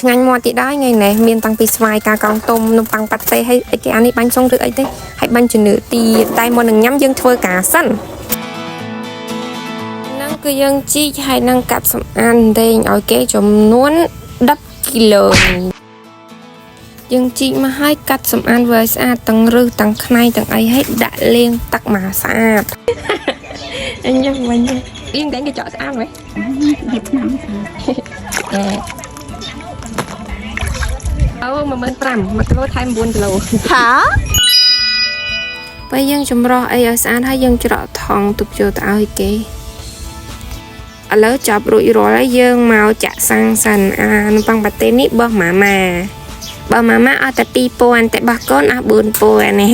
ឆ្ងាញ់មាត់ទៀតដែរថ្ងៃនេះមានតាំងពីស្វាយកាកោងទុំនំប៉័ងប៉ាត់តេហើយអីគេអានេះបាញ់សុងឬអីទេហើយបាញ់ជំនឿទៀតតែមុននឹងញ៉ាំយើងធ្វើការសិនហ្នឹងគឺយើងជីកហើយនឹងកាត់សម្អាតដេងឲ្យគេចំនួន10គីឡូយើងជីកមកហើយកាត់សម្អាតវាឲ្យស្អាតទាំងរឹសទាំងខ្នៃទាំងអីហើយដាក់លាងទឹកមកស្អាតអញយ៉ាងវិញយើងតែងគេចកស្អាតហ្មង ហេតុឆ្នាំ អេអូ15000 1គីឡូថែម9គីឡូ ហា ពេលយើងចម្រោះអីឲ្យស្អាតហើយយើងច្រកថង់ទុកចូលទៅឲ្យគេឥឡូវចាប់រួចរាល់ហើយយើងមកចាក់សាំងសិនអានំប៉័ងប៉ាតេនេះបោះម៉ាម៉ាបើម៉ាម៉ាអស់តែ2000តែបោះកូនអស់4000នេះ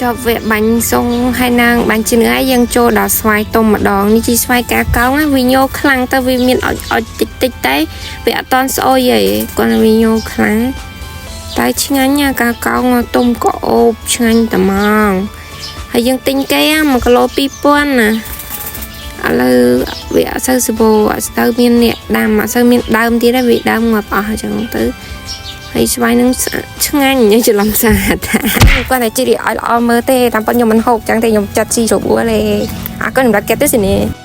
ចប់វគ្គបាញ់សុងហើយនឹងបាញ់ជំនឿហើយយើងចូលដល់ស្វាយទុំម្ដងនេះជាស្វាយកាកោងណាវាញោខ្លាំងទៅវាមានអុចអុចតិចតិចតែវាអត់តន់ស្អុយទេគាត់វាញោខ្លាំងតែឆ្ងាញ់ណាកាកោងទុំក៏អូបឆ្ងាញ់តែហ្មងហើយយើងទិញគេ1គីឡូ2000ណាឥឡូវវាអត់សូវសបោអត់សូវមានអ្នកដាំអត់សូវមានដើមទៀតទេវាដើមងាប់អស់អញ្ចឹងទៅហើយស្វាយនឹងស្អាតឆ្ងាញ់ខ្ញុំច្រឡំស្អាត គាត់តែជីឲ្យល្អមើលទេតាមពិតខ្ញុំមិនហូបចឹងទេខ្ញុំចាត់ជីរបួលទេអរគុណសម្រាប់គេទស្សនា។